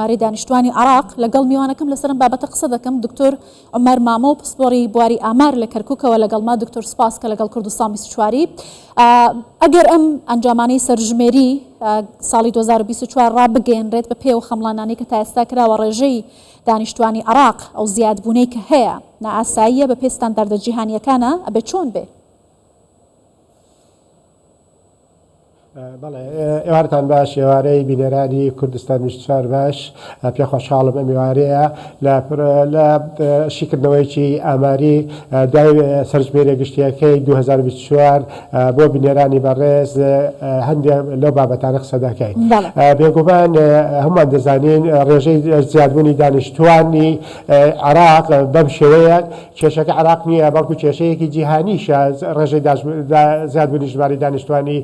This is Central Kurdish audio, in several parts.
ژمارەی دانیشتوانی عێراق، لەگەڵ میوانەکەم لەسەر ئەم بابەتە قسە دەکەم، دکتۆر عومەر مامۆ پسپۆڕی بواری ئامار لە کەرکوکەوە لەگەڵمە، دکتۆر سوپاس کە لەگەڵ کوردستان 24ی. ئەگەر ئەم ئەنجامانەی سەرژمێری ساڵی 2024 ڕابگەیەنرێت بە پێی ئەو خەمڵانانەی کە تا ئێستا کراوە ڕێژەی دانیشتوانی عێراق ئەو زیادبوونەی کە هەیە نائاساییە بە پێی ستانداردە جیهانییەکانە ئەبێ چۆن بێ؟ بەڵێ ئێوارتان باش ئێوارەی بینەرانی کوردستان 24 باش پێ خۆشحاڵم ئەم ئێوارەیە لە لە شیکردنەوەیەکی ئاماری دوای سەرژمێریە گشتیەکەی 2024 بۆ بینەرانی بەڕێز هەندێک لەو بابەتانە قسە دەکەین بێگومان هەمووان دەزانین ڕێژەی زیادبوونی دانیشتوانی عێراق بەم شێوەیە کێشەکە عێراق نییە، بەڵکو کێشەیەکی جیهانیشە، ڕێژەی زیادبوونی ژمارەی دانیشتوانی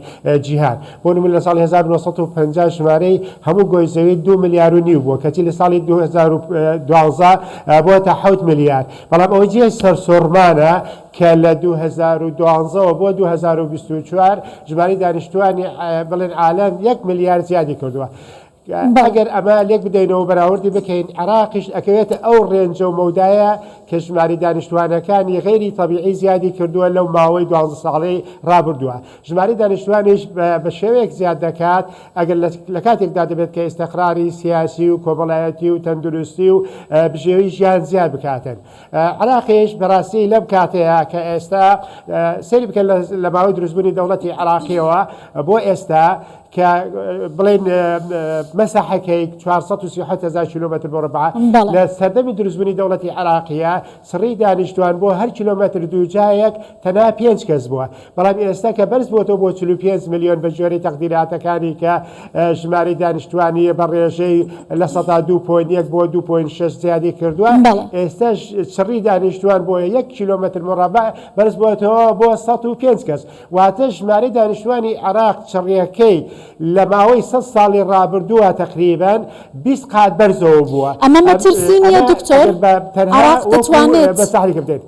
جیهان. بۆ نموونە لە ساڵی 1950 ژمارەی هەموو گۆی زەوی دوو ملیار و نیو بووە، کەچی لە ساڵی 2012 بووەتە حەوت ملیار. بەڵام ئەوەی جێی سەرسوڕمانە کە لە 2012 وە بۆ 2024 ژمارەی دانیشتوانی بڵێن عالەم یەک ملیار زیادی کردووە. ئەگەر ئەمە لێک بدەینەوە و بەراوردی بکەین، عێراقیش ئەکەوێتە ئەو ڕێنجە و مەودایە کە ژمارەی دانیشتوانەکانی غەیری تەبیعی زیادی کردووە لەو ماوەی دوانزە ساڵەی ڕابردووە. ژمارەی دانیشتوانیش بە شێوەیەک زیاد دەکات ئەگەر لە کاتێکدا دەبێت کە ئیستقراری سیاسی و کۆمەڵایەتی و تەندروستی و بژێوی ژیان زیاد بکاتن. عێراقیش بەڕاستی لەم کاتەیە کە ئێستا سەیری بکەن لە ماوەی دروستبوونی دەوڵەتی عێراقیەوە بۆ ئێستا کە بڵێن مەساحەکەی 437 هزار کیلومتر مربع لە سەردەمی دروستبوونی دەوڵەتی عێراقیە سڕی دانیشتوان بۆ هەر کیلومتر دووجایەک تەنها پێنج کەس بووە بەڵام ئێستا کە بەرز بۆتەوە بۆ 45 ملیۆن بە جۆرەی تەقدیراتەکانی کە ژمارەی دانیشتوانی بە ڕێژەی لە سەدا دوو point یەک بۆ دوو point شەش زیادی کردووە ئێستاش چڕی دانیشتوان بۆ یەک کیلۆمەتر مڕەبع بەرز بۆتەوە بۆ 105 کەس واتە ژمارەی دانیشتوانی عێراق چڕیەکەی لە ماوەی 100 ساڵی ڕابردووە تقریبا 20 قات بەرزەوە بووە. ئەمە مەترسی نییە دکتۆر؟ عێراق دەتوانێت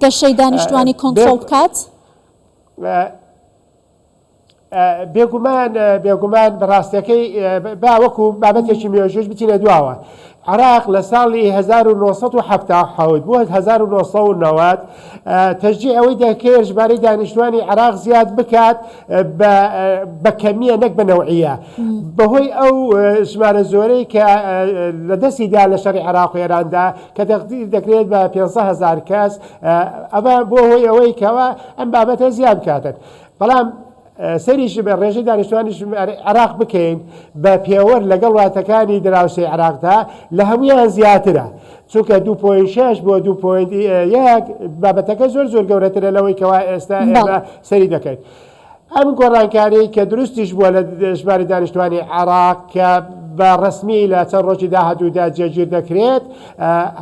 گەشەی دانیشتوانی کۆنترۆڵ بکات؟ بێگومان بێگومان بەڕاستەکەی با وەکو بابەتێکی مێژوش بچینە دواوە عراق لە ساڵی 1970 بۆ 1990 تەشجیع ئەوەی دەکرد ژمارەی دانیشتوانی عراق زیاد بکات بە کەمیە نەک بە نەوعیە بەهۆی ئەو ژمارە زۆرەی کە لە دەستی دا لە شەڕی عراق و ئێراندا کە تەقدیر دەکرێت بە 500 هزار کەس ئەمە بۆ هۆی ئەوەی کەوا ئەم بابەتە زیاد بکاتن بەڵام سەیری ڕێژەی دانیشتوانی عێراق بکەین بە پێوەر لەگەڵ وڵاتەکانی دراوسێی عێراقدا لە هەمویان زیاترە چونکە دوو point شەش بۆ دوو point یەک بابەتەکە زۆر زۆر گەورەترە لەوەی کەوا ئێستا ئێمە سەری دەکەین. ئەم گۆڕانکاریەی کە دروستیش بووە لە ژمارەی دانیشتوانی عێراق کە بە ڕەسمی لە چەند ڕۆژی داهاتوودا جێگیر دەکرێت،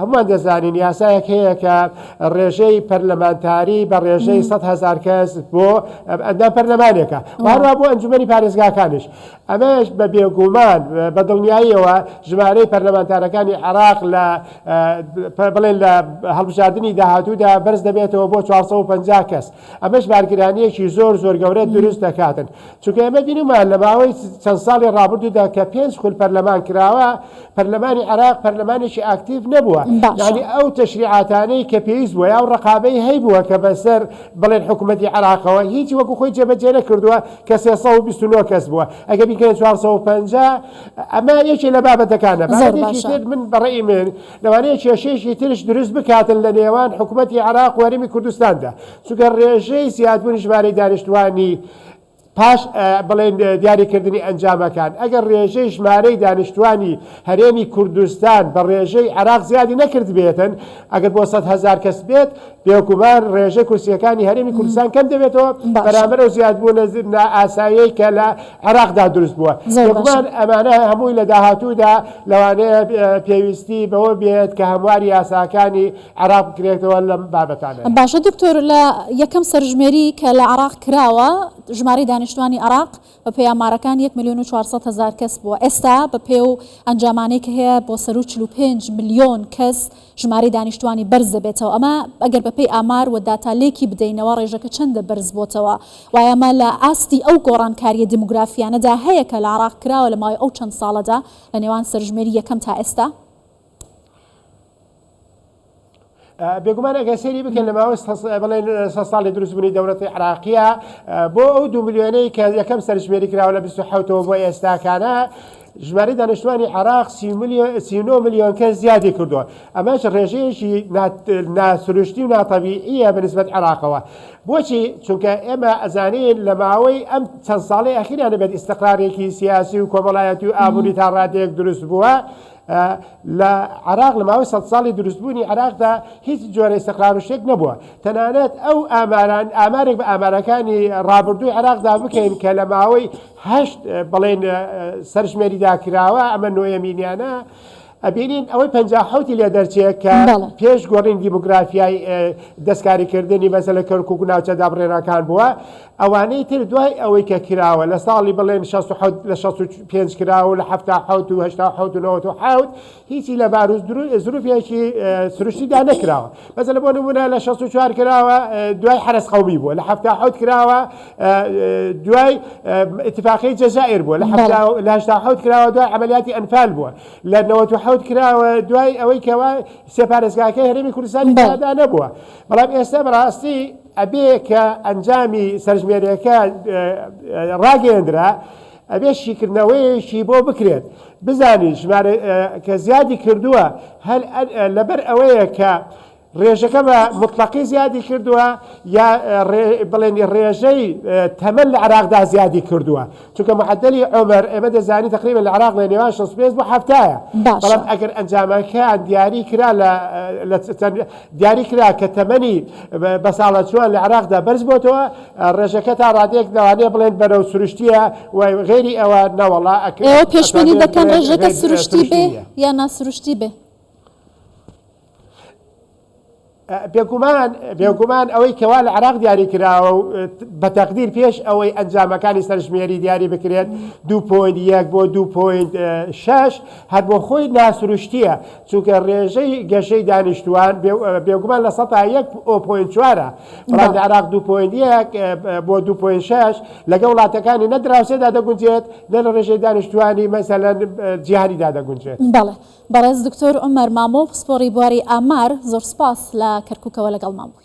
هەمووان دەزانین یاسایەک هەیە کە ڕێژەی پەرلەمانتاری بە ڕێژەی 100 هەزار کەس بۆ ئەندام پەرلەمانێکە و هەروەها بۆ ئەنجومەنی پارێزگاکانیش. ئەمەش بە بێگومان بە دڵنیاییەوە ژمارەی پەرلەمانتارەکانی عێراق لە بڵێن لە هەڵبژاردنی داهاتوودا بەرز دەبێتەوە بۆ 450 کەس. ئەمەش بارگرانییەکی زۆر زۆر گەورە دروست دەکاتن، چونکە ئێمە بینیومان لە ماوەی چەند ساڵی ڕابردوودا کە پێنج خول پەرلەمان کراوە، پەرلەمانی عێراق پەرلەمانێکی ئاکتیڤ نەبووە، یانی ئەو تەشریعاتانەی کە پێویست بووە یا ئەو ڕەقابەی هەیبووە کە بەسەر بڵێن حکوومەتی عێراقەوە هیچی وەکو خۆی جێبەجێ نەکردووە کە 329 کەس بووە ئەگەر بیکەنە 450 ئەمە یەکێ لە بابەتەکانە. بابەتێکی تر من بە ڕەئی من لەوانەیە کێشەیەکی ترش دروست بکاتن لە نێوان حکومەتی عێراق و هەرێمی کوردستاندا، چونکە ڕێژەی زیادبوونی ژمارەی دانیشتوانی پاش بڵێن دیاریکردنی ئەنجامەکان، ئەگەر ڕێژەی ژمارەی دانیشتوانی هەرێمی کوردستان بە ڕێژەی عێراق زیادی نەکردبێتن، ئەگەر بۆ 100,000 کەس بێت، بێگومان ڕێژەی کورسییەکانی هەرێمی کوردستان کەم دەبێتەوە بەرامبەر ئەو زیادبوونە نائاساییەی کە لە عێراقدا دروست بووە. بێگومان ئەمانە هەمووی لە داهاتوودا لەوانەیە پێویستی بەوە بێت کە هەمواری یاساکانی عێراق بکرێتەوە لەم بابەتانە. باشە دکتۆر لە یەکەم سەرژمێری کە لە عێراق کراوە ژمارەی دانیشتوان. دانیشتوانی عێراق بە پێی ئامارەکان یەک ملیۆن و 400 هەزار کەس بووە، ئێستا بە پێ و ئەنجامانەی کە هەیە بۆ سەروو 45 ملیۆن کەس ژمارەی دانیشتوانی بەرز دەبێتەوە، ئەمە ئەگەر بە پێی ئامار و داتا لێکی بدەینەوە ڕێژەکە چەندە بەرز بۆتەوە؟ وایە ئەمە لە ئاستی ئەو گۆڕانکارییە دیموگرافییانەدا هەیە کە لە عێراق کراوە لە ماوەی ئەو چەند ساڵەدا لە نێوان سەرژمێری یەکەم تا ئێستا؟ بێگومان ئەگەر سەیری بکەن لە ماوەی بڵێن سە ساڵی دروستبوونی دەوڵەتی عراقیە بۆ ئەو دو ملیۆنەی کە یەکەم سەرژمێری کراوە لە 27ەوە بۆ ئێستاکانە ژمارەی دانیشتوانی عراق 39 ملیۆن کەس زیادی کردووە ئەمەش ڕێژەیەکی ناسروشتی و ناتەبیعیە بەنسبەت عراقەوە بۆچی چونکە ئێمە ئەزانین لە ماوەی ئەم چەند ساڵی ئەخیرانە بێت ئیستقرارێکی سیاسی و کۆمەڵایەتی و ئابووری تا ڕادەیەک دروست بووە لە عێراق لە ماوەی سەد ساڵی دروستبوونی عێراقدا هیچ جۆرە ئیستقرار و شتێک نەبووە تەنانەت ئەو ئاماران ئامارێک بە ئامارەکانی ڕابردووی عێراقدا بکەین کە لە ماوەی هەشت بڵێن سەرژمێریدا کراوە ئەمە نۆیەمینیانە ئەبینین ئەوەی 57 لێ دەرچێت کە پێش گۆڕین دیموگرافیای دەستکاریکردنی مەسەلە کەرکک و ناوچە دابڕێنەکان بووە ئەوانەی تر دوای ئەوەی کە کراوە لە ساڵی بڵێن 67 لە 65 کراوە و لە 77 و 87 و 97 هیچی لە بار و زروفێکی سروشتیدا نەکراوە مەسەلە بۆ نمونە لە 64 کراوە دوای حەرەس قەومی بووە لە 77 کراوە دوای اتفاقی جەزائیر بووە لە 87 کراوە دوای عملیاتی ئەنفال بووە لە 97 کراوە دوای ئەوەی کەوا سێ پارێزگاکەی هەرێمی کوردستانی تیادا نەبووە بەڵام ئێستا بەڕاستی ئەبێ کە ئەنجامی سەرژمێریەکە ڕاگەیەندرا ئەبێ شیکردنەوەیەکی بۆ بکرێت بزانین ژمارە کە زیادی کردووە هەل لەبەر ئەوەیە کە ڕێژەکە بە مطلقی زیادی کردووە یا بڵێنی ڕێژەی تەمەن لە عراقدا زیادی کردووە چونکە معەدەلی عومر ئێمە دەزانین تەقریبا لە عێراق لە نێوان 65 بۆ 70 باشە. بەڵام ئەگەر ئەنجامەکان دیاری کرا لە لە دیاری کرا کە تەمەنی بەساڵاچووان لە عێراقدا بەرز بۆتەوە ڕێژەکە تا ڕادەیەک لەوانەیە بڵێن بەرەو سروشتییە و غەیری ئەوە نەوەڵا ئێوە پێشبینی ئەتوانرێت دەکەن بڵێن ڕێژەکە غەیر سروشتی سروشتی بێ نییە. یا ناسروشتی بێ؟ بێگومان بێگومان ئەوەی کەوا لە عراق دیاری کراوە و بە تەقدیر پێش ئەوەی ئەنجامەکانی سەرژمێری دیاری بکرێت 2.1 بۆ 2.6 هەر بۆ خۆی ناسروشتیە چونکە ڕێژەی گەشەی دانیشتوان بێگومان لە سەتا 1.4 بەڵام لە عراق 2.1 بۆ 2.6 لەگەڵ وڵاتەکانی نە دراوسێدا دەگونجێت نە لە ڕێژەی دانیشتوانی مەسەلەن جیهانیدا دەگونجێت. بەڵێ بەڕێز دکتۆر عومەر مامۆ پسپۆڕی بواری ئامار زۆر سوپاس لە کەرکوکەوە لەگەڵمان بووی.